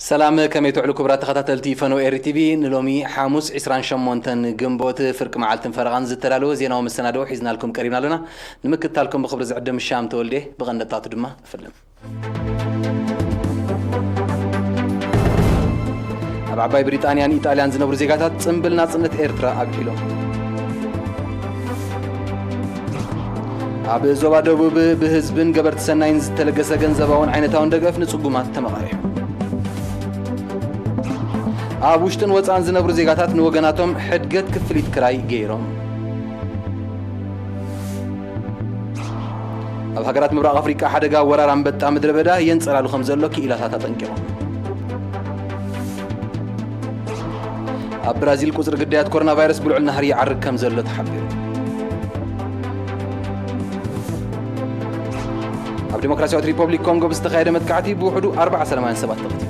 ሰላም፣ ከመይ ትውዕሉ ክቡራት ተኸታተልቲ ፈነወ ኤሪ ቲቪ? ንሎሚ ሓሙስ ዕስራን ሸሞንተን ግንቦት ፍርቂ መዓልትን ፈረቓን ዝተዳለወ ዜናዊ መሰናድኦ ሒዝናልኩም ቀሪብና ኣለና። ንምክትታልኩም ብኽብሪ ዝዕድም ሻም ተወልዴ፣ ብቐንደታቱ ድማ እፍልም። ኣብ ዓባይ ብሪጣንያን ኢጣልያን ዝነብሩ ዜጋታት ጽምብል ናጽነት ኤርትራ ኣብዒሎም። ኣብ ዞባ ደቡብ ብህዝብን ገበርቲ ሰናይን ዝተለገሰ ገንዘባውን ዓይነታውን ደገፍ ንጽጉማት ተመቓሪሑ። ኣብ ውሽጥን ወጻእን ዝነብሩ ዜጋታት ንወገናቶም ሕድገት ክፍሊት ክራይ ገይሮም። ኣብ ሃገራት ምብራቕ ኣፍሪቃ ሓደጋ ወራር ኣንበጣ ምድረ በዳ የንጸላሉ ከም ዘሎ ክኢላታት ኣጠንቂቖም። ኣብ ብራዚል ቁጽሪ ግዳያት ኮሮና ቫይረስ ብልዑል ናህሪ ይዓርግ ከም ዘሎ ተሓቢሩ። ኣብ ዲሞክራሲያዊት ሪፐብሊክ ኮንጎ ብዝተኻየደ መጥቃዕቲ ብውሕዱ ኣርባዓ ሰላማውያን ሰባት ተቐቲሎም።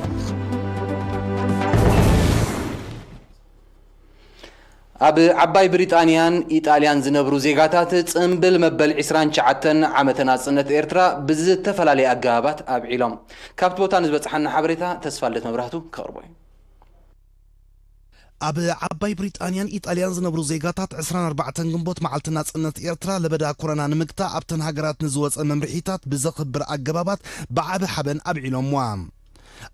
ኣብ ዓባይ ብሪጣንያን ኢጣልያን ዝነብሩ ዜጋታት ጽምብል መበል ዕስራን ትሽዓተን ዓመተ ናጽነት ኤርትራ ብዝተፈላለየ ኣገባባት ኣብዒሎም። ካብቲ ቦታ ንዝበጽሓና ሓበሬታ ተስፋልደት መብራህቱ ከቕርቦ እዩ። ኣብ ዓባይ ብሪጣንያን ኢጣልያን ዝነብሩ ዜጋታት ዕስራን ኣርባዕተን ግንቦት መዓልቲ ናጽነት ኤርትራ ለበዳ ኮሮና ንምግታእ ኣብተን ሃገራት ንዝወጸ መምርሒታት ብዘኽብር ኣገባባት ብዓቢ ሓበን ኣብዒሎምዋ።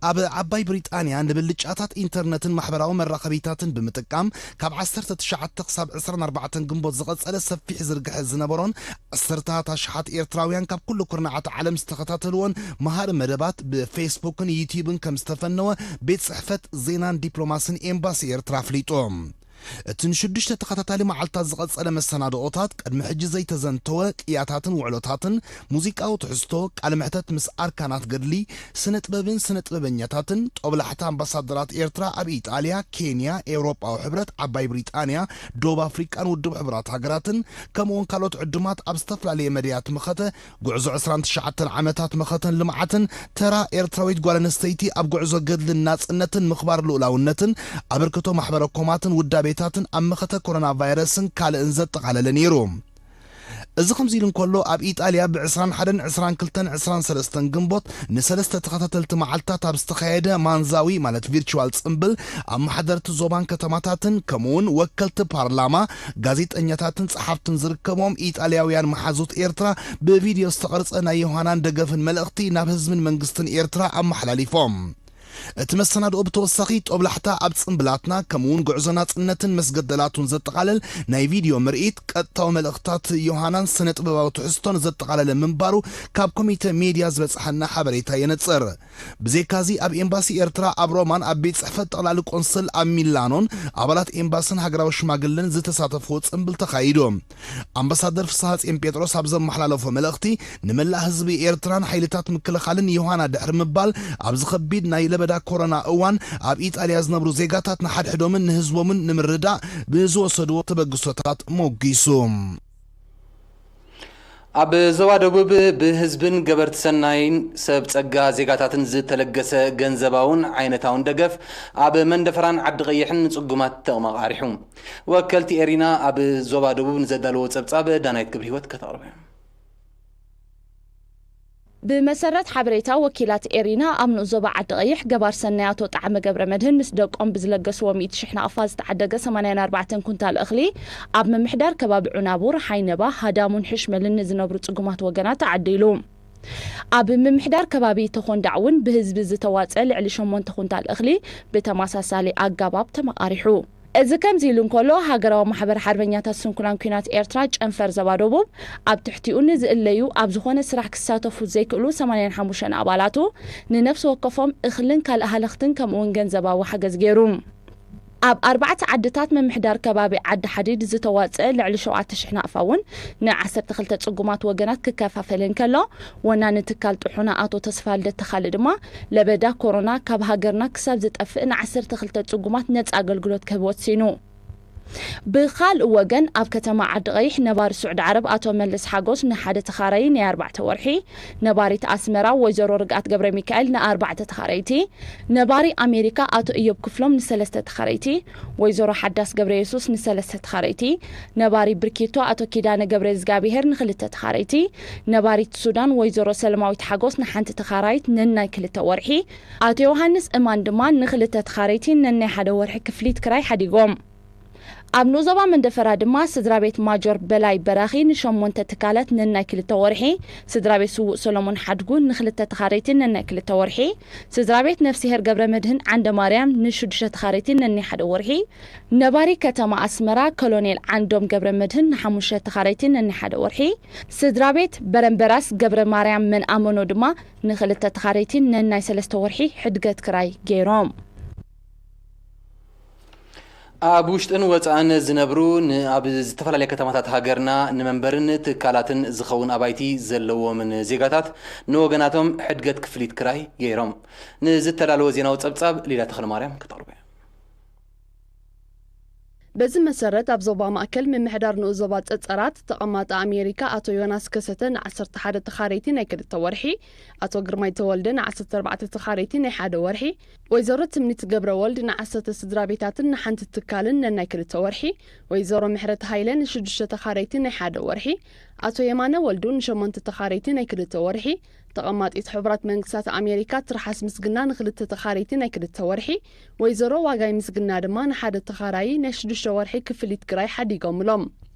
ኣብ ዓባይ ብሪጣንያ ንብልጫታት ኢንተርነትን ማሕበራዊ መራኸቢታትን ብምጥቃም ካብ ዓሰርተ ትሽዓተ ክሳብ ዕስራን ኣርባዕተን ግንቦት ዝቐጸለ ሰፊሕ ዝርግሐ ዝነበሮን ዓሰርተታት ኣሽሓት ኤርትራውያን ካብ ኩሉ ኩርናዓት ዓለም ዝተኸታተልዎን መሃሪ መደባት ብፌስቡክን ዩትዩብን ከም ዝተፈነወ ቤት ጽሕፈት ዜናን ዲፕሎማስን ኤምባሲ ኤርትራ ኣፍሊጡ። እቲ ንሽዱሽተ ተኸታታሊ መዓልታት ዝቐጸለ መሰናድኦታት፣ ቅድሚ ሕጂ ዘይተዘንተወ ቅያታትን ውዕሎታትን፣ ሙዚቃዊ ትሕዝቶ፣ ቃለ መሕተት ምስ ኣርካናት ገድሊ፣ ስነ ጥበብን ስነ ጥበበኛታትን፣ ጦብላሕታ ኣምባሳደራት ኤርትራ ኣብ ኢጣልያ፣ ኬንያ፣ ኤውሮጳዊ ሕብረት፣ ዓባይ ብሪጣንያ፣ ደቡብ ኣፍሪቃን ውድብ ሕቡራት ሃገራትን፣ ከምኡውን ካልኦት ዕዱማት ኣብ ዝተፈላለየ መድያት መኸተ ጉዕዞ ዕስራን ትሽዓተን ዓመታት መኸተን ልምዓትን፣ ተራ ኤርትራዊት ጓል ኣንስተይቲ ኣብ ጉዕዞ ገድልን ናጽነትን፣ ምኽባር ልኡላውነትን፣ ኣበርክቶ ማሕበረ ኮማትን ውዳቤታትን ኣብ መኸተ ኮሮና ቫይረስን ካልእን ዘጠቓለለ ነይሩ። እዚ ከምዚ ኢሉ እንከሎ፣ ኣብ ኢጣልያ ብዕስራን ሓደን ዕስራን ክልተን ዕስራን ሰለስተን ግንቦት ንሰለስተ ተኸታተልቲ መዓልታት ኣብ ዝተኻየደ ማንዛዊ፣ ማለት ቪርቹዋል ጽምብል፣ ኣመሓደርቲ ዞባን ከተማታትን፣ ከምኡውን ወከልቲ ፓርላማ፣ ጋዜጠኛታትን ጸሓፍትን ዝርከቦም ኢጣልያውያን መሓዙት ኤርትራ ብቪድዮ ዝተቐርጸ ናይ ዮሃናን ደገፍን መልእኽቲ ናብ ህዝብን መንግስትን ኤርትራ ኣመሓላሊፎም። እቲ መሰናድኦ ብተወሳኺ ጦብላሕታ ኣብ ጽምብላትና፣ ከምኡውን ጉዕዞ ናጽነትን መስገደላቱን ዘጠቓልል ናይ ቪድዮ ምርኢት፣ ቀጥታዊ መልእኽታት ዮሃናን ስነ ጥበባዊ ትሕዝቶን ዘጠቓለለ ምንባሩ ካብ ኮሚተ ሜድያ ዝበጽሓና ሓበሬታ የነጽር። ብዘይካዚ ኣብ ኤምባሲ ኤርትራ ኣብ ሮማን ኣብ ቤት ጽሕፈት ጠቕላሊ ቆንስል ኣብ ሚላኖን ኣባላት ኤምባስን ሃገራዊ ሽማግለን ዝተሳተፍዎ ጽምብል ተኻይዱ። ኣምባሳደር ፍስሃጽዮን ጴጥሮስ ኣብ ዘመሓላለፎ መልእኽቲ፣ ንመላእ ህዝቢ ኤርትራን ሓይልታት ምክልኻልን ዮሃና ድሕሪ ምባል፣ ኣብዚ ከቢድ ናይ ለበዳ ኮሮና እዋን ኣብ ኢጣልያ ዝነብሩ ዜጋታት ንሓድሕዶምን ንህዝቦምን ንምርዳእ ብዝወሰድዎ ተበግሶታት ሞጊሱ። ኣብ ዞባ ደቡብ ብህዝብን ገበርቲ ሰናይን ሰብ ጸጋ ዜጋታትን ዝተለገሰ ገንዘባውን ዓይነታውን ደገፍ ኣብ መንደፈራን ዓዲ ቀይሕን ንጽጉማት ተመቓሪሑ። ወከልቲ ኤሪና ኣብ ዞባ ደቡብ ንዘዳለዎ ጸብጻብ ዳናይት ክብሪ ህይወት ከተቕርበ። ብመሰረት ሓበሬታ ወኪላት ኤሪና፣ ኣብ ንኡስ ዞባ ዓዲ ቀይሕ ገባር ሰናይ ኣቶ ጣዕመ ገብረ መድህን ምስ ደቆም ብዝለገስዎ ሚእቲ ሽሕ ናቕፋ ዝተዓደገ ሰማንያን ኣርባዕተን ኩንታል እኽሊ ኣብ ምምሕዳር ከባቢ ዑናቡር፣ ሓይነባ፣ ሃዳሙን ሕሽመልን ንዝነብሩ ጽጉማት ወገናት ተዓዲሉ። ኣብ ምምሕዳር ከባቢ ተኾንዳዕ እውን ብህዝቢ ዝተዋጸ ልዕሊ ሸሞንተ ኩንታል እኽሊ ብተመሳሳሊ ኣገባብ ተመቓሪሑ። እዚ ከምዚ ኢሉ እንከሎ፣ ሃገራዊ ማሕበር ሓርበኛታት ስንኩላን ኲናት ኤርትራ ጨንፈር ዞባ ደቡብ፣ ኣብ ትሕቲኡ ንዝእለዩ ኣብ ዝኾነ ስራሕ ክሳተፉ ዘይክእሉ ሰማንያን ሓሙሽተን ኣባላቱ፣ ንነፍሲ ወከፎም እኽልን ካልእ ሃለኽትን ከምኡውን ገንዘባዊ ሓገዝ ገይሩ። ኣብ ኣርባዕተ ዓድታት ምምሕዳር ከባቢ ዓዲ ሓዲድ ዝተዋጽአ ልዕሊ ሸውዓተ ሽሕ ናቕፋ እውን ንዓሰርተ ክልተ ጽጉማት ወገናት ክከፋፈል እንከሎ፣ ወናኒ ትካል ጥሑና ኣቶ ተስፋልደት ተኻልእ ድማ፣ ለበዳ ኮሮና ካብ ሃገርና ክሳብ ዝጠፍእ ንዓሰርተ ክልተ ጽጉማት ነጻ ኣገልግሎት ክህብ ወሲኑ። ብኻልእ ወገን፣ ኣብ ከተማ ዓዲ ቀይሕ ነባሪ ስዑዲ ዓረብ ኣቶ መልስ ሓጎስ ንሓደ ተኻራዪ ናይ ኣርባዕተ ወርሒ፣ ነባሪት ኣስመራ ወይዘሮ ርግኣት ገብረ ሚካኤል ንኣርባዕተ ተኻረይቲ፣ ነባሪ ኣሜሪካ ኣቶ እዮብ ክፍሎም ንሰለስተ ተኻረይቲ፣ ወይዘሮ ሓዳስ ገብረ የሱስ ንሰለስተ ተኻረይቲ፣ ነባሪ ብርኪቶ ኣቶ ኪዳነ ገብረ እግዚኣብሄር ንክልተ ተኻረይቲ፣ ነባሪት ሱዳን ወይዘሮ ሰለማዊት ሓጎስ ንሓንቲ ተኻራይት ነናይ ክልተ ወርሒ፣ ኣቶ ዮሃንስ እማን ድማ ንክልተ ተኻረይቲ ነናይ ሓደ ወርሒ ክፍሊት ክራይ ሓዲጎም። ኣብ ንኡዞባ መንደፈራ ድማ ስድራ ቤት ማጆር በላይ በራኺ ንሸሞንተ ትካላት ነናይ ክልተ ወርሒ፣ ስድራ ቤት ስዉእ ሰሎሞን ሓድጉ ንክልተ ተኻረይቲ ነናይ ክልተ ወርሒ፣ ስድራ ቤት ነፍስሄር ገብረ መድህን ዓንደ ማርያም ንሽዱሽተ ተኻረይቲ ነናይ ሓደ ወርሒ፣ ነባሪ ከተማ ኣስመራ ኮሎኔል ዓንዶም ገብረ መድህን ንሓሙሽተ ተኻረይቲ ነናይ ሓደ ወርሒ፣ ስድራ ቤት በረምበራስ ገብረ ማርያም መንኣመኖ ድማ ንክልተ ተኻረይቲ ነናይ ሰለስተ ወርሒ ሕድገት ክራይ ገይሮም። ኣብ ውሽጥን ወጻእን ዝነብሩ ን-፣ ኣብ ዝተፈላለያ ከተማታት ሃገርና ንመንበርን ትካላትን ዝኸውን ኣባይቲ ዘለዎምን ዜጋታት ንወገናቶም ሕድገት ክፍሊት ክራይ ገይሮም። ንዝተዳለወ ዜናዊ ጸብጻብ ሊዳ ተኽለማርያም ክተቕርቦ እያ። በዚ መሰረት ኣብ ዞባ ማእከል ምምሕዳር ንኡስ ዞባ ጸጸራት ተቐማጢ ኣሜሪካ ኣቶ ዮናስ ከሰተ ንዓሰርተ ሓደ ተኻረይቲ ናይ ክልተ ወርሒ፣ ኣቶ ግርማይ ተወልደ ንዓሰርተ ኣርባዕተ ተኻረይቲ ናይ ሓደ ወርሒ፣ ወይዘሮ ትምኒት ገብረ ወልድ ንዓሰርተ ስድራ ቤታትን ንሓንቲ ትካልን ነናይ ክልተ ወርሒ፣ ወይዘሮ ምሕረት ሃይለ ንሽዱሽተ ተኻረይቲ ናይ ሓደ ወርሒ፣ ኣቶ የማነ ወልዱ ንሸሞንተ ተኻረይቲ ናይ ክልተ ወርሒ፣ ተቐማጢት ሕቡራት መንግስታት ኣሜሪካ ትርሓስ ምስግና ንክልተ ተኻረይቲ ናይ ክልተ ወርሒ፣ ወይዘሮ ዋጋይ ምስግና ድማ ንሓደ ተኻራዪ ናይ ሽዱሽተ ወርሒ ክፍሊት ክራይ ሓዲጎምሎም።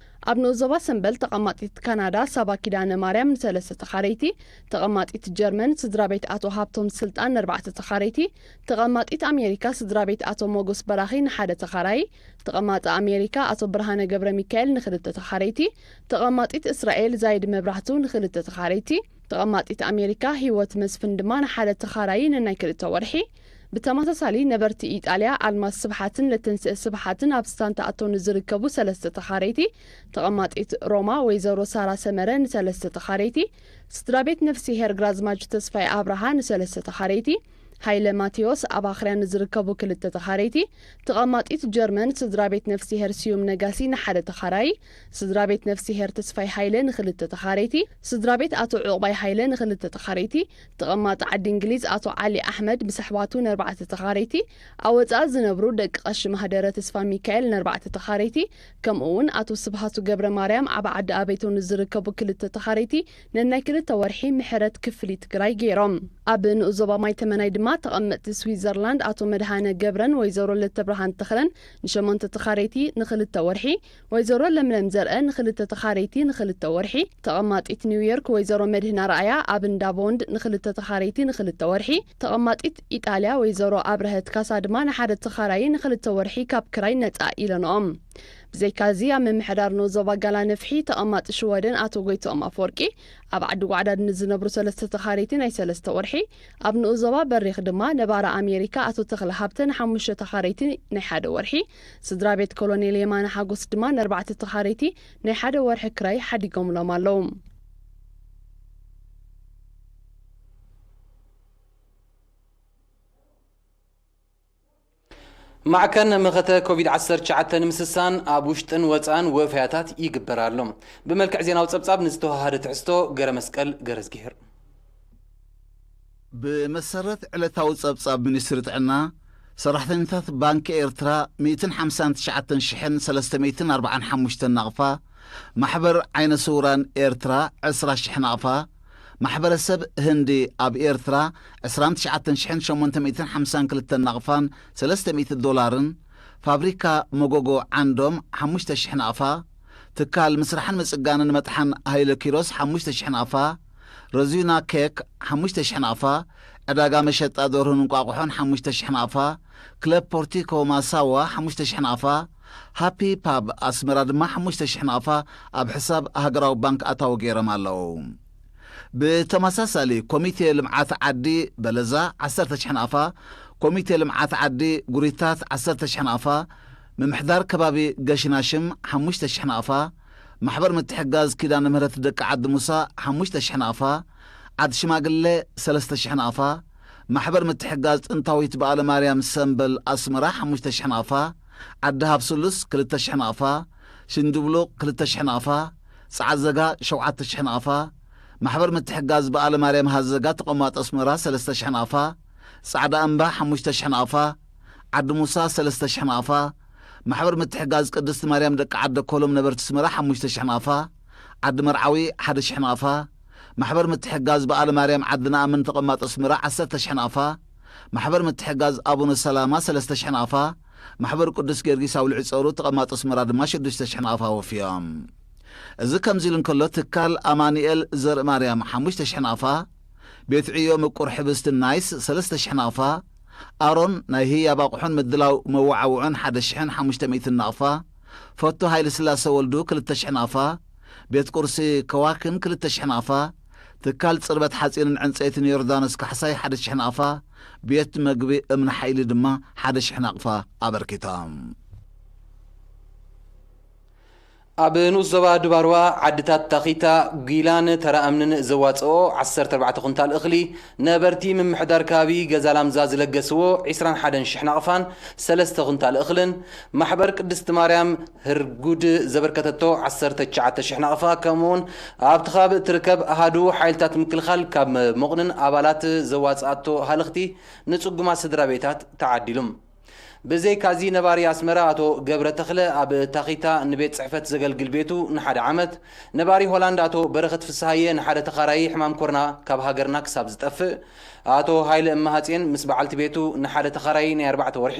ኣብ ንኡስ ዞባ ሰምበል ተቐማጢት ካናዳ ሳባ ኪዳነ ማርያም ንሰለስተ ተኻረይቲ፣ ተቐማጢት ጀርመን ስድራ ቤት ኣቶ ሃብቶም ስልጣን ንኣርባዕተ ተኻረይቲ፣ ተቐማጢት ኣሜሪካ ስድራ ቤት ኣቶ ሞጎስ በራኺ ንሓደ ተኻራዪ፣ ተቐማጢ ኣሜሪካ ኣቶ ብርሃነ ገብረ ሚካኤል ንክልተ ተኻረይቲ፣ ተቐማጢት እስራኤል ዛይድ መብራህቱ ንክልተ ተኻረይቲ፣ ተቐማጢት ኣሜሪካ ህይወት መስፍን ድማ ንሓደ ተኻራዪ ነናይ ክልተ ወርሒ። ብተመሳሳሊ ነበርቲ ኢጣልያ ኣልማዝ ስብሓትን ለተንስእ ስብሓትን ኣብ ስታንታ ኣቶ ንዝርከቡ ሰለስተ ተኻረይቲ፣ ተቐማጢት ሮማ ወይዘሮ ሳራ ሰመረ ንሰለስተ ተኻረይቲ፣ ስድራ ቤት ነፍስሄር ግራዝማች ተስፋይ ኣብርሃ ንሰለስተ ተኻረይቲ፣ ሃይለ ማቴዎስ ኣብ ኣኽርያ ንዝርከቡ ክልተ ተኻረይቲ፣ ተቐማጢት ጀርመን ስድራ ቤት ነፍስሄር ስዩም ነጋሲ ንሓደ ተኻራዪ፣ ስድራ ቤት ነፍስሄር ተስፋይ ሃይለ ንክልተ ተኻረይቲ፣ ስድራ ቤት ኣቶ ዑቕባይ ሃይለ ንክልተ ተኻረይቲ፣ ተቐማጢ ዓዲ እንግሊዝ ኣቶ ዓሊ ኣሕመድ ምስ ኣሕዋቱ ንኣርባዕተ ተኻረይቲ፣ ኣብ ወጻኢ ዝነብሩ ደቂ ቀሺ ማህደረ ተስፋ ሚካኤል ንኣርባዕተ ተኻረይቲ፣ ከምኡ እውን ኣቶ ስብሃቱ ገብረ ማርያም ኣብ ዓዲ ኣበይቶ ንዝርከቡ ክልተ ተኻረይቲ ነናይ ክልተ ወርሒ ምሕረት ክፍሊት ክራይ ገይሮም። ኣብ ንኡስ ዞባ ማይ ተመናይ ድማ ተቐመጥቲ ስዊዘርላንድ ኣቶ መድሃነ ገብረን ወይዘሮ ለተብርሃን ተኽለን ንሸሞንተ ተኻረይቲ ንክልተ ወርሒ፣ ወይዘሮ ለምለም ዘርአ ንክልተ ተኻረይቲ ንክልተ ወርሒ፣ ተቐማጢት ኒውዮርክ ወይዘሮ መድህን ኣርኣያ ኣብ እንዳ ቦንድ ንክልተ ተኻረይቲ ንክልተ ወርሒ፣ ተቐማጢት ኢጣልያ ወይዘሮ ኣብርሀት ካሳ ድማ ንሓደ ተኻራዪ ንክልተ ወርሒ ካብ ክራይ ነጻ ኢለንኦም። ብዘይካዚ ኣብ ምምሕዳር ንኡስ ዞባ ጋላ ነፍሒ ተቐማጢ ሽወደን ኣቶ ጎይትኦም ኣፈወርቂ ኣብ ዓዲ ጓዕዳድ ንዝነብሩ ሰለስተ ተኻረይቲ ናይ ሰለስተ ወርሒ፣ ኣብ ንኡስ ዞባ በሪኽ ድማ ነባሪ ኣሜሪካ ኣቶ ተኽለ ሃብተ ንሓሙሽተ ተኻረይቲ ናይ ሓደ ወርሒ፣ ስድራ ቤት ኮሎኔል የማነ ሓጎስ ድማ ንኣርባዕተ ተኻረይቲ ናይ ሓደ ወርሒ ክራይ ሓዲጎምሎም ኣለዉ። ማዕከን መኸተ ኮቪድ ዓሰርተ ትሽዓተ ንምስሳን ኣብ ውሽጥን ወጻእን ወፈያታት ይግበር ኣሎ። ብመልክዕ ዜናዊ ጸብጻብ ንዝተዋሃደ ትሕዝቶ ገረ መስቀል ገረዝጊሄር። ብመሰረት ዕለታዊ ጸብጻብ ሚኒስትሪ ጥዕና፣ ሰራሕተኛታት ባንኪ ኤርትራ ሚእትን ሓምሳን ትሽዓተን ሽሕን ሰለስተ ሚእትን ኣርባዓን ሓሙሽተን ናቕፋ፣ ማሕበር ዓይነ ስውራን ኤርትራ ዕስራ ሽሕ ናቕፋ፣ ማሕበረሰብ ህንዲ ኣብ ኤርትራ ዕስራን ትሽዓተን ሽሕን ሸሞንተ ሚእትን ሓምሳን ክልተን ናቕፋን ሰለስተ ሚእቲ ዶላርን፣ ፋብሪካ መጎጎ ዓንዶም ሓሙሽተ ሽሕ ናቕፋ፣ ትካል ምስራሕን ምጽጋንን መጥሓን ሃይለ ኪሮስ ሓሙሽተ ሽሕ ናቕፋ፣ ረዚና ኬክ ሓሙሽተ ሽሕ ናቕፋ፣ ዕዳጋ መሸጣ ደርሁን እንቋቑሖን ሓሙሽተ ሽሕ ናቕፋ፣ ክለብ ፖርቲኮ ማሳዋ ሓሙሽተ ሽሕ ናቕፋ፣ ሃፒ ፓብ ኣስመራ ድማ ሓሙሽተ ሽሕ ናቕፋ ኣብ ሕሳብ ሃገራዊ ባንክ ኣታዊ ገይሮም ኣለዉ። ብተመሳሳሊ፣ ኮሚቴ ልምዓት ዓዲ በለዛ ዓሰርተ ሽሕ ናቕፋ፣ ኮሚቴ ልምዓት ዓዲ ጉሪታት ዓሰርተ ሽሕ ናቕፋ፣ ምምሕዳር ከባቢ ገሽናሽም ሓሙሽተ ሽሕ ናቕፋ፣ ማሕበር ምትሕጋዝ ኪዳነ ምህረት ደቂ ዓዲ ሙሳ ሓሙሽተ ሽሕ ናቕፋ፣ ዓዲ ሽማግለ ሰለስተ ሽሕ ናቕፋ፣ ማሕበር ምትሕጋዝ ጥንታዊት በዓለ ማርያም ሰምበል ኣስመራ ሓሙሽተ ሽሕ ናቕፋ፣ ዓዲ ሃብስሉስ ክልተ ሽሕ ናቕፋ፣ ሽንድብሉቕ ክልተ ሽሕ ናቕፋ፣ ጸዓዘጋ ሸውዓተ ሽሕ ናቕፋ፣ ማሕበር ምትሕጋዝ በዓለ ማርያም ሃዘጋ ተቐማጦ ኣስመራ ሰለስተ ሽሕ ናቕፋ፣ ጻዕዳ እምባ ሓሙሽተ ሽሕ ናቕፋ፣ ዓዲ ሙሳ ሰለስተ ሽሕ ናቕፋ፣ ማሕበር ምትሕጋዝ ቅድስቲ ማርያም ደቂ ዓደ ኮሎም ነበርቲ ኣስመራ ሓሙሽተ ሽሕ ናቕፋ፣ ዓዲ መርዓዊ ሓደ ሽሕ ናቕፋ፣ ማሕበር ምትሕጋዝ በዓለ ማርያም ዓዲ ነኣምን ተቐማጦ ኣስመራ ዓሰርተ ሽሕ ናቕፋ፣ ማሕበር ምትሕጋዝ ኣቡነ ሰላማ ሰለስተ ሽሕ ናቕፋ፣ ማሕበር ቅዱስ ጊዮርጊስ ኣውልዒ ጸሩ ተቐማጦ ኣስመራ ድማ ሽዱሽተ ሽሕ ናቕፋ ወፍዮም። እዚ ከምዚ ኢሉ እንከሎ፣ ትካል ኣማኑኤል ዘርኢ ማርያም ሓሙሽተ ሽሕ ናቕፋ፣ ቤት ዕዮ ምቁር ሕብስቲ ናይስ ሰለስተ ሽሕ ናቕፋ፣ ኣሮን ናይ ህያብ ኣቑሑን ምድላው መወዓውዕን ሓደ ሽሕን ሓሙሽተ ሚእትን ናቕፋ፣ ፈቶ ሃይለ ስላሰ ወልዱ ክልተ ሽሕ ናቕፋ፣ ቤት ቁርሲ ከዋክን ክልተ ሽሕ ናቕፋ፣ ትካል ጽርበት ሓጺንን ዕንጸይትን ዮርዳኖስ ካሕሳይ ሓደ ሽሕ ናቕፋ፣ ቤት መግቢ እምኒ ሓይሊ ድማ ሓደ ሽሕ ናቕፋ ኣበርኪቶም። ኣብ ንኡስ ዞባ ድባርዋ ዓድታት ታኺታ፣ ጒላን ተራ እምንን ዘዋጽኦ ዓሰርተ ኣርባዕተ ኩንታል እኽሊ ነበርቲ ምምሕዳር ከባቢ ገዛ ላምዛ ዝለገስዎ ዕስራን ሓደን ሽሕ ናቕፋን ሰለስተ ኩንታል እኽልን፣ ማሕበር ቅድስቲ ማርያም ህርጉድ ዘበርከተቶ ዓሰርተ ትሽዓተ ሽሕ ናቕፋ፣ ከምኡውን ኣብቲ ከባቢ እትርከብ ኣሃዱ ሓይልታት ምክልኻል ካብ መቑንን ኣባላት ዘዋጽኣቶ ሃለኽቲ ንጽጉማት ስድራ ቤታት ተዓዲሉ። ብዘይካዚ ነባሪ ኣስመራ ኣቶ ገብረ ተኽለ ኣብ ታኺታ ንቤት ጽሕፈት ዘገልግል ቤቱ ንሓደ ዓመት፣ ነባሪ ሆላንድ ኣቶ በረኸት ፍስሃየ ንሓደ ተኻራዪ ሕማም ኮርና ካብ ሃገርና ክሳብ ዝጠፍእ፣ ኣቶ ሃይለ እመሃጼን ምስ በዓልቲ ቤቱ ንሓደ ተኻራዪ ናይ ኣርባዕተ ወርሒ፣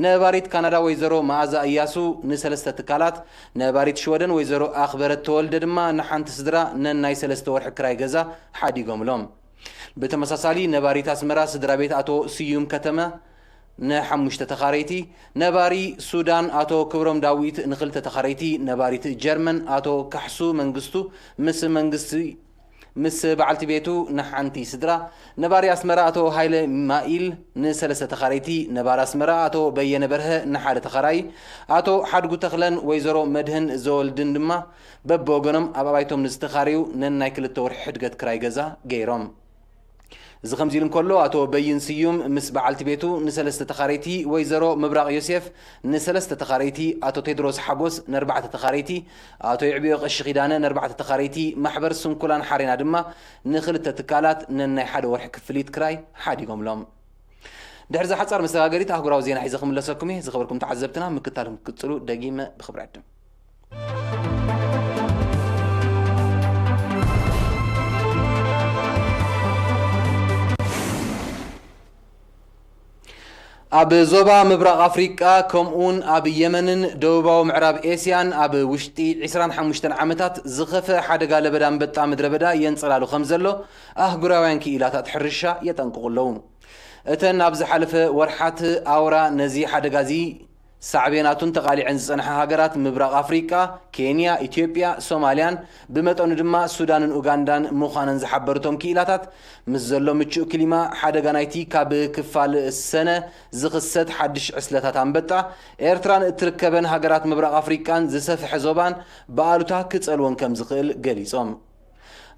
ነባሪት ካናዳ ወይዘሮ መኣዛ እያሱ ንሰለስተ ትካላት፣ ነባሪት ሽወደን ወይዘሮ ኣኽበረት ተወልደ ድማ ንሓንቲ ስድራ ነናይ ሰለስተ ወርሒ ክራይ ገዛ ሓዲጎምሎም። ብተመሳሳሊ ነባሪት ኣስመራ ስድራ ቤት ኣቶ ስዩም ከተመ ንሓሙሽተ ተኻረይቲ፣ ነባሪ ሱዳን ኣቶ ክብሮም ዳዊት ንኽልተ ተኻረይቲ፣ ነባሪት ጀርመን ኣቶ ካሕሱ መንግስቱ ምስ መንግስቲ ምስ በዓልቲ ቤቱ ንሓንቲ ስድራ፣ ነባሪ ኣስመራ ኣቶ ሃይለ ማኢል ንሰለስተ ተኻረይቲ፣ ነባሪ ኣስመራ ኣቶ በየነ በርሀ ንሓደ ተኻራይ፣ ኣቶ ሓድጉ ተኽለን ወይዘሮ መድህን ዘወልድን ድማ በብወገኖም ኣብ ኣባይቶም ንዝተኻረዩ ነናይ ክልተ ወርሒ ሕድገት ክራይ ገዛ ገይሮም። እዚ ከምዚ ኢሉ እንከሎ፣ ኣቶ በይን ስዩም ምስ በዓልቲ ቤቱ ንሰለስተ ተኻረይቲ፣ ወይዘሮ ምብራቕ ዮሴፍ ንሰለስተ ተኻረይቲ፣ ኣቶ ቴድሮስ ሓጎስ ንኣርባዕተ ተኻረይቲ፣ ኣቶ ይዕብዮ ቀሺ ኪዳነ ንኣርባዕተ ተኻረይቲ፣ ማሕበር ስንኩላን ሓሬና ድማ ንኽልተ ትካላት ነናይ ሓደ ወርሒ ክፍሊት ክራይ ሓዲጎምሎም። ድሕሪ እዛ ሓጻር መሰጋገሪት ኣህጉራዊ ዜና ሒዘ ክምለሰኩም እየ። ዝኸበርኩም ተዓዘብትና፣ ምክታልኩም ክትቅጽሉ ደጊመ ብኽብሪ ዕድም። ኣብ ዞባ ምብራቕ ኣፍሪቃ፣ ከምኡውን ኣብ የመንን ደቡባዊ ምዕራብ ኤስያን ኣብ ውሽጢ ዕስራን ሓሙሽተን ዓመታት ዝኸፍአ ሓደጋ ለበዳ ኣንበጣ ምድረ በዳ የንጸላሉ ከም ዘሎ ኣህጉራውያን ክኢላታት ሕርሻ የጠንቅቑ ኣለዉ። እተን ኣብ ዝሓለፈ ወርሓት ኣውራ ነዚ ሓደጋ እዚ ሳዕቤናቱን ተቓሊዐን ዝጸንሓ ሃገራት ምብራቕ ኣፍሪቃ፣ ኬንያ፣ ኢትዮጵያ፣ ሶማልያን ብመጠኑ ድማ ሱዳንን ኡጋንዳን ምዃነን ዝሓበሩ እቶም ክኢላታት፣ ምስ ዘሎ ምቹእ ክሊማ፣ ሓደጋ ናይቲ ካብ ክፋል ሰነ ዝኽሰት ሓድሽ ዕስለታት ኣንበጣ፣ ኤርትራን እትርከበን ሃገራት ምብራቕ ኣፍሪቃን ዝሰፍሐ ዞባን ብኣሉታ ክጸልወን ከም ዝኽእል ገሊጾም።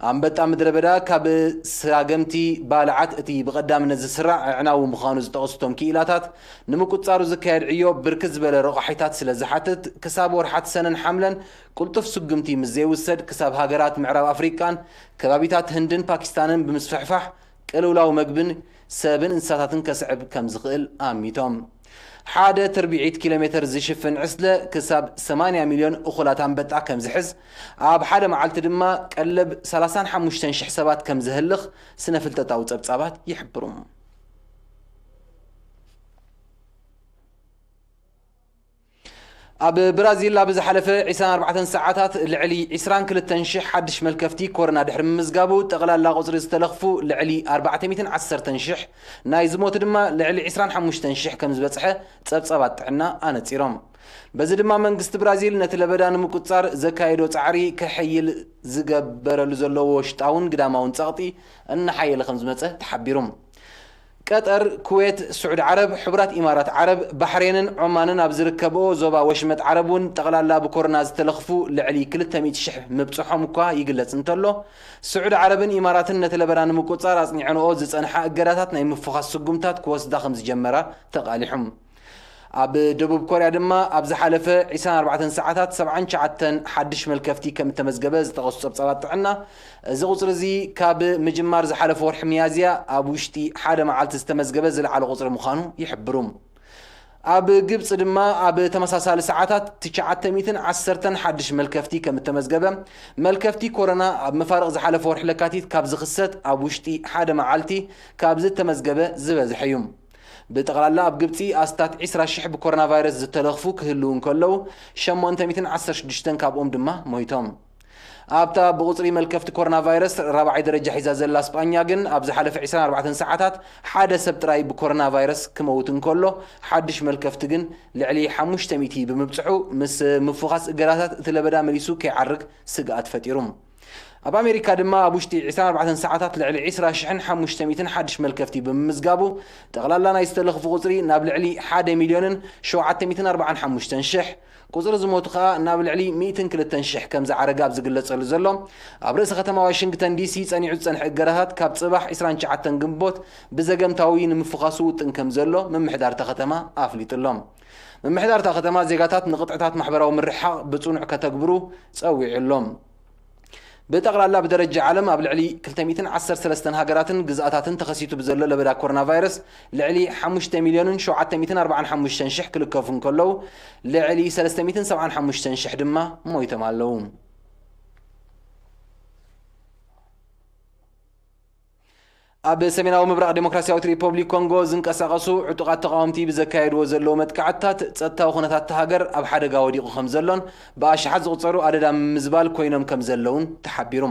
ኣንበጣ ምድረ በዳ ካብ ሳገምቲ ባልዓት እቲ ብቐዳምነት ዝስራዕ ኣዕናዊ ምዃኑ ዝጠቐሱ እቶም ክኢላታት፣ ንምቁጽጻሩ ዝካየድ ዕዮ ብርክት ዝበለ ረቋሒታት ስለ ዝሓትት፣ ክሳብ ወርሓት ሰነን ሓምለን ቅልጡፍ ስጉምቲ ምስ ዘይውሰድ፣ ክሳብ ሃገራት ምዕራብ ኣፍሪቃን ከባቢታት ህንድን ፓኪስታንን ብምስፍሕፋሕ፣ ቅልውላው መግብን ሰብን እንስሳታትን ከስዕብ ከም ዝኽእል ኣሚቶም። ሓደ ትርብዒት ኪሎ ሜተር ዝሽፍን ዕስለ ክሳብ ሰማንያ ሚልዮን እኹላት ኣንበጣ ከም ዝሕዝ፣ ኣብ ሓደ መዓልቲ ድማ ቀለብ ሰላሳን ሓሙሽተን ሽሕ ሰባት ከም ዝህልኽ ስነ-ፍልጠታዊ ጸብጻባት ይሕብሩ። ኣብ ብራዚል ኣብ ዝሓለፈ ዕስራን ኣርባዕተን ሰዓታት ልዕሊ ዕስራን ክልተን ሽሕ ሓድሽ መልከፍቲ ኮሮና ድሕሪ ምምዝጋቡ፣ ጠቕላላ ቁጽሪ ዝተለኽፉ ልዕሊ ኣርባዕተ ሚእትን ዓሰርተን ሽሕ፣ ናይ ዝሞቱ ድማ ልዕሊ ዕስራን ሓሙሽተን ሽሕ ከም ዝበጽሐ ጸብጻባት ጥዕና ኣነጺሮም። በዚ ድማ መንግስቲ ብራዚል ነቲ ለበዳ ንምቁጽጻር ዘካየዶ ጻዕሪ ከሐይል ዝገበረሉ ዘሎ ውሽጣውን ግዳማውን ጸቕጢ እናሓየለ ከም ዝመጸ ተሓቢሩ። ቀጠር፣ ኩዌት፣ ስዑዲ ዓረብ፣ ሕቡራት ኢማራት ዓረብ፣ ባሕሬንን ዖማንን ኣብ ዝርከብኦ ዞባ ወሽመጥ ዓረብ እውን ጠቕላላ ብኮሮና ዝተለኽፉ ልዕሊ ክልተ ሚእቲ ሽሕ ምብጽሖም እኳ ይግለጽ እንተሎ፣ ስዑዲ ዓረብን ኢማራትን ነቲ ለበዳ ንምቁጽጻር ኣጽኒዐንኦ ዝጸንሓ እገዳታት ናይ ምፍዃስ ስጉምታት ክወስዳ ከም ዝጀመራ ተቓሊሖም። ኣብ ደቡብ ኮርያ ድማ ኣብ ዝሓለፈ ዕስራን ኣርባዕተን ሰዓታት ሰብዓን ትሽዓተን ሓድሽ መልከፍቲ ከም እተመዝገበ ዝጠቐሱ ጸብጻባት ጥዕና፣ እዚ ቁጽሪ እዚ ካብ ምጅማር ዝሓለፈ ወርሒ ሚያዝያ ኣብ ውሽጢ ሓደ መዓልቲ ዝተመዝገበ ዝለዓለ ቁጽሪ ምዃኑ ይሕብሩ። ኣብ ግብጺ ድማ ኣብ ተመሳሳሊ ሰዓታት ትሽዓተ ሚእትን ዓሰርተን ሓድሽ መልከፍቲ ከም እተመዝገበ፣ መልከፍቲ ኮሮና ኣብ መፋርቕ ዝሓለፈ ወርሒ ለካቲት ካብ ዝኽሰት ኣብ ውሽጢ ሓደ መዓልቲ ካብ ዝተመዝገበ ዝበዝሐ እዩ። ብጠቕላላ ኣብ ግብጺ ኣስታት ዕስራ ሽሕ ብኮሮና ቫይረስ ዝተለኽፉ ክህልዉ እንከለዉ፣ ሸሞንተ ሚእትን ዓሰርተ ሽዱሽተን ካብኦም ድማ ሞይቶም። ኣብታ ብቁጽሪ መልከፍቲ ኮሮና ቫይረስ ራብዓይ ደረጃ ሒዛ ዘላ ስጳኛ ግን ኣብ ዝሓለፈ ዕስራን ኣርባዕተን ሰዓታት ሓደ ሰብ ጥራይ ብኮሮና ቫይረስ ክመውት እንከሎ፣ ሓድሽ መልከፍቲ ግን ልዕሊ ሓሙሽተ ሚእቲ ብምብጽሑ፣ ምስ ምፍዃስ እገዳታት እቲ ለበዳ መሊሱ ከይዓርግ ስግኣት ፈጢሩ። ኣብ ኣሜሪካ ድማ ኣብ ውሽጢ ዕስራን ኣርባዕተን ሰዓታት ልዕሊ ዕስራ ሽሕን ሓሙሽተ ሚእትን ሓድሽ መልከፍቲ ብምምዝጋቡ፣ ጠቕላላ ናይ ዝተለኽፉ ቁጽሪ ናብ ልዕሊ ሓደ ሚልዮንን ሸውዓተ ሚእትን ኣርባዓን ሓሙሽተን ሽሕ፣ ቁጽሪ ዝሞቱ ከኣ ናብ ልዕሊ ሚእትን ክልተን ሽሕ ከም ዝዓረገ ኣብ ዝግለጸሉ ዘሎ፣ ኣብ ርእሰ ከተማ ዋሽንግተን ዲሲ ጸኒዑ ዝጸንሐ እገዳታት ካብ ጽባሕ ዕስራን ትሽዓተን ግንቦት ብዘገምታዊ ንምፍዃሱ ውጥን ከም ዘሎ ምምሕዳር እታ ከተማ ኣፍሊጡ ኣሎ። ምምሕዳር እታ ከተማ ዜጋታት ንቕጥዕታት ማሕበራዊ ምርሕሓቕ ብጽኑዕ ከተግብሩ ጸዊዑ ኣሎ። ብጠቕላላ ብደረጃ ዓለም ኣብ ልዕሊ ክልተ ሚእትን ዓሰርተ ሰለስተን ሃገራትን ግዝኣታትን ተኸሲቱ ብዘሎ ለበዳ ኮሮና ቫይረስ ልዕሊ ሓሙሽተ ሚልዮንን ሸውዓተ ሚእትን ኣርባዓን ሓሙሽተን ሽሕ ክልከፉ እንከለዉ፣ ልዕሊ ሰለስተ ሚእትን ሰብዓን ሓሙሽተን ሽሕ ድማ ሞይቶም ኣለዉ። ኣብ ሰሜናዊ ምብራቕ ዴሞክራሲያዊት ሪፐብሊክ ኮንጎ ዝንቀሳቐሱ ዕጡቓት ተቓወምቲ ብዘካየድዎ ዘለዉ መጥቃዕትታት ጸጥታዊ ኩነታት እታ ሃገር ኣብ ሓደጋ ወዲቑ ከም ዘሎን ብኣሽሓት ዝቑጸሩ ኣደዳ ምምዝባል ኮይኖም ከም ዘለዉን ተሓቢሩ።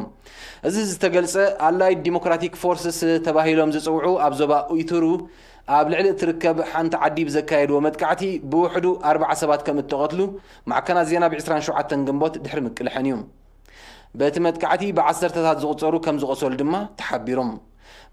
እዚ ዝተገልጸ ኣላይድ ዲሞክራቲክ ፎርስስ ተባሂሎም ዝጽውዑ ኣብ ዞባ ኢቱሩ ኣብ ልዕሊ እትርከብ ሓንቲ ዓዲ ብዘካየድዎ መጥቃዕቲ ብውሕዱ ኣርባዓ ሰባት ከም እተቐትሉ ማዕከናት ዜና ብ ዕስራን ሸውዓተን ግንቦት ድሕሪ ምቅልሐን እዩ። በቲ መጥቃዕቲ ብዓሰርተታት ዝቑጸሩ ከም ዝቖሰሉ ድማ ተሓቢሮም።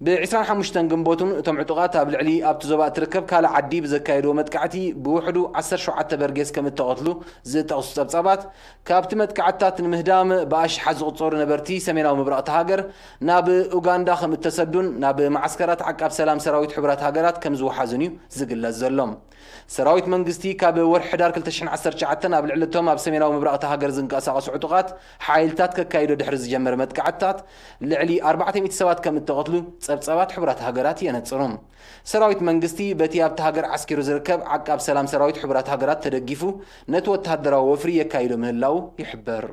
ብ ዕስራን ሓሙሽተን ግንቦት እውን እቶም ዕጡቓት ኣብ ልዕሊ ኣብቲ ዞባ እትርከብ ካልእ ዓዲ ብዘካየድዎ መጥቃዕቲ ብውሕዱ ዓሰርተ ሸውዓተ በርጌስ ከም እተቐትሉ ዝጠቕሱ ጸብጻባት፣ ካብቲ መጥቃዕትታት ንምህዳም ብኣሽሓት ዝቑጸሩ ነበርቲ ሰሜናዊ ምብራቕ እታ ሃገር ናብ ኡጋንዳ ከም እተሰዱን ናብ መዓስከራት ዓቃብ ሰላም ሰራዊት ሕቡራት ሃገራት ከም ዝወሓዙን እዩ ዝግለጽ ዘሎ። ሰራዊት መንግስቲ ካብ ወርሒ ሕዳር ክልተ ሽሕን ዓሰርተ ትሽዓተን ኣብ ልዕሊ እቶም ኣብ ሰሜናዊ ምብራቕ እታ ሃገር ዝንቀሳቐሱ ዕጡቓት ሓይልታት ከካይዶ ድሕሪ ዝጀመረ መጥቃዕትታት፣ ልዕሊ ኣርባዕተ ሚእቲ ሰባት ከም እተቐትሉ ጸብጻባት ሕቡራት ሃገራት የነጽሩ። ሰራዊት መንግስቲ በቲ ኣብቲ ሃገር ዓስኪሩ ዝርከብ ዓቃብ ሰላም ሰራዊት ሕቡራት ሃገራት ተደጊፉ ነቲ ወተሃደራዊ ወፍሪ የካይዶ ምህላዉ ይሕበር።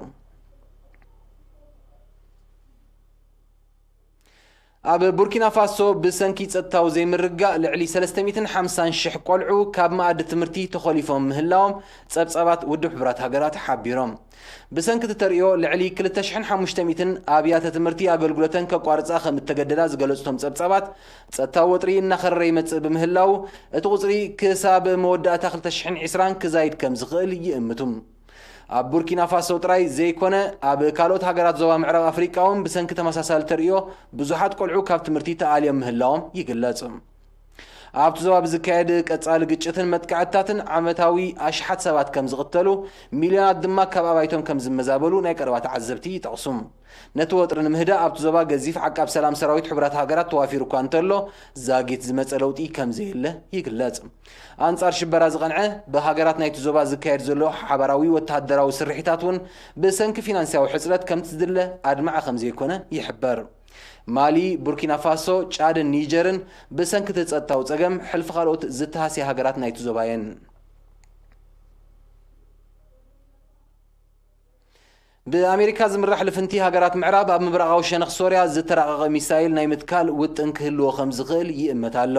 ኣብ ቡርኪና ፋሶ ብሰንኪ ጸጥታዊ ዘይምርግጋእ ልዕሊ ሰለስተ ሚእትን ሓምሳን ሽሕ ቆልዑ ካብ መኣዲ ትምህርቲ ተኾሊፎም ምህላዎም ጸብጻባት ውድብ ሕቡራት ሃገራት ሓቢሮም። ብሰንኪ እቲ ተርእዮ ልዕሊ ክልተ ሽሕን ሓሙሽተ ሚእትን ኣብያተ ትምህርቲ ኣገልግሎተን ከቋርጻ ከም እተገደዳ ዝገለጹ እቶም ጸብጻባት፣ ጸጥታዊ ወጥሪ እናኸረረ ይመጽእ ብምህላዉ፣ እቲ ቁጽሪ ክሳብ መወዳእታ ክልተ ሽሕን ዕስራን ክዛይድ ከም ዝኽእል ይእምቱ። ኣብ ቡርኪና ፋሶ ጥራይ ዘይኮነ፣ ኣብ ካልኦት ሃገራት ዞባ ምዕራብ ኣፍሪቃ እውን ብሰንኪ ተመሳሳሊ ተርእዮ ብዙሓት ቆልዑ ካብ ትምህርቲ ተኣልዮም ምህላዎም ይግለጽ። ኣብቲ ዞባ ብዝካየድ ቀጻሊ ግጭትን መጥቃዕትታትን ዓመታዊ ኣሽሓት ሰባት ከም ዝቕተሉ፣ ሚልዮናት ድማ ካብ ኣባይቶም ከም ዝመዛበሉ ናይ ቀረባ ተዓዘብቲ ይጠቕሱ። ነቲ ወጥሪ ንምህዳእ ኣብቲ ዞባ ገዚፍ ዓቃብ ሰላም ሰራዊት ሕቡራት ሃገራት ተዋፊሩ እኳ እንተሎ፣ ዛጊት ዝመጸ ለውጢ ከም ዘየለ ይግለጽ። ኣንጻር ሽበራ ዝቐንዐ፣ ብሃገራት ናይቲ ዞባ ዝካየድ ዘሎ ሓባራዊ ወተሃደራዊ ስርሒታት እውን ብሰንኪ ፊናንስያዊ ሕጽረት ከምቲ ዝድለ ኣድማዒ ከም ዘይኮነ ይሕበር። ማሊ፣ ቡርኪና ፋሶ፣ ጫድን ኒጀርን ብሰንኪ እቲ ጸጥታዊ ጸገም ሕልፊ ካልኦት ዝተሃስያ ሃገራት ናይቲ ዞባ እየን። ብኣሜሪካ ዝምራሕ ልፍንቲ ሃገራት ምዕራብ ኣብ ምብራቓዊ ሸነኽ ሶርያ ዝተራቐቐ ሚሳይል ናይ ምትካል ውጥን ክህልዎ ከም ዝኽእል ይእመት ኣሎ።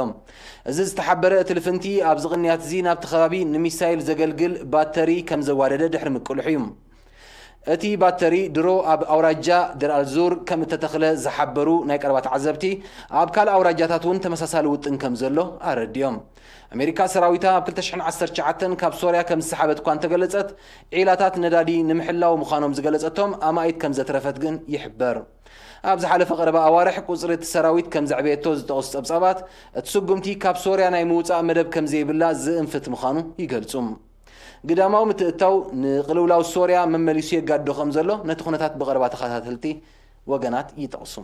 እዚ ዝተሓበረ እቲ ልፍንቲ ኣብዚ ቅንያት እዚ ናብቲ ከባቢ ንሚሳይል ዘገልግል ባተሪ ከም ዘዋደደ ድሕሪ ምቅልሑ እዩ። እቲ ባተሪ ድሮ ኣብ ኣውራጃ ደር ኣልዙር ከም እተተኽለ ዝሓበሩ ናይ ቀረባ ተዓዘብቲ፣ ኣብ ካልእ ኣውራጃታት እውን ተመሳሳሊ ውጥን ከም ዘሎ ኣረዲኦም። ኣሜሪካ ሰራዊታ ኣብ ክልተ ሽሕን ዓሰርተ ትሽዓተን ካብ ሶርያ ከም ዝሰሓበት እኳ እንተገለጸት፣ ዒላታት ነዳዲ ንምሕላው ምዃኖም ዝገለጸቶም ኣማኢት ከም ዘትረፈት ግን ይሕበር። ኣብ ዝሓለፈ ቀረባ ኣዋርሕ ቁጽሪ እቲ ሰራዊት ከም ዘዕበየቶ ዝጠቕሱ ጸብጻባት፣ እቲ ስጉምቲ ካብ ሶርያ ናይ ምውጻእ መደብ ከም ዘይብላ ዝእንፍት ምዃኑ ይገልጹ። ግዳማዊ ምትእትታው ንቕልውላው ሶርያ መመሊሱ የጋድዶ ከም ዘሎ ነቲ ኩነታት ብቐረባ ተኸታተልቲ ወገናት ይጠቕሱ።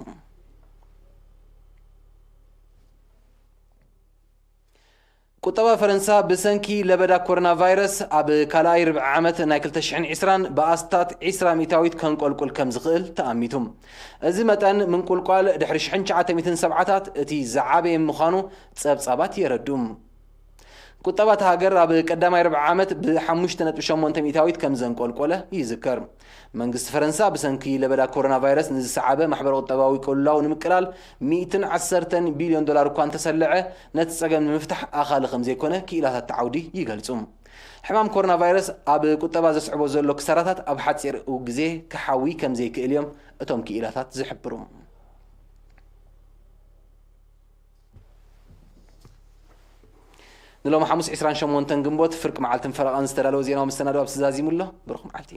ቁጠባ ፈረንሳ ብሰንኪ ለበዳ ኮሮና ቫይረስ ኣብ ካልኣይ ርብዒ ዓመት ናይ ክልተ ሽሕን ዕስራን ብኣስታት ዕስራ ሚእታዊት ከንቆልቁል ከም ዝኽእል ተኣሚቱ። እዚ መጠን ምንቁልቋል ድሕሪ ሽሕን ትሽዓተ ሚእትን ሰብዓታት እቲ ዝዓበየ ምዃኑ ጸብጻባት የረድኡ። ቁጠባ እታ ሃገር ኣብ ቀዳማይ ርብዒ ዓመት ብ ሓሙሽተ ነጥቢ ሸሞንተ ሚእታዊት ከም ዘንቆልቆለ ይዝከር። መንግስቲ ፈረንሳ ብሰንኪ ለበዳ ኮሮና ቫይረስ ንዝሰዓበ ማሕበረ ቁጠባዊ ቅልውላው ንምቅላል ሚእትን ዓሰርተን ቢልዮን ዶላር እኳ እንተሰለዐ፣ ነቲ ጸገም ንምፍታሕ ኣኻሊ ከም ዘይኮነ ክኢላታት እቲ ዓውዲ ይገልጹ። ሕማም ኮሮና ቫይረስ ኣብ ቁጠባ ዘስዕቦ ዘሎ ክሳራታት ኣብ ሓጺር ግዜ ክሓዊ ከም ዘይክእል እዮም እቶም ክኢላታት ዝሕብሩ። ንሎሚ ሓሙስ ዕስራን ሸሞንተን ግንቦት ፍርቂ መዓልትን ፈረቓን ዝተዳለወ ዜናዊ መሰናዶ ኣብዚ ዛዚሙ ኣሎ። ብሩኽ መዓልቲ።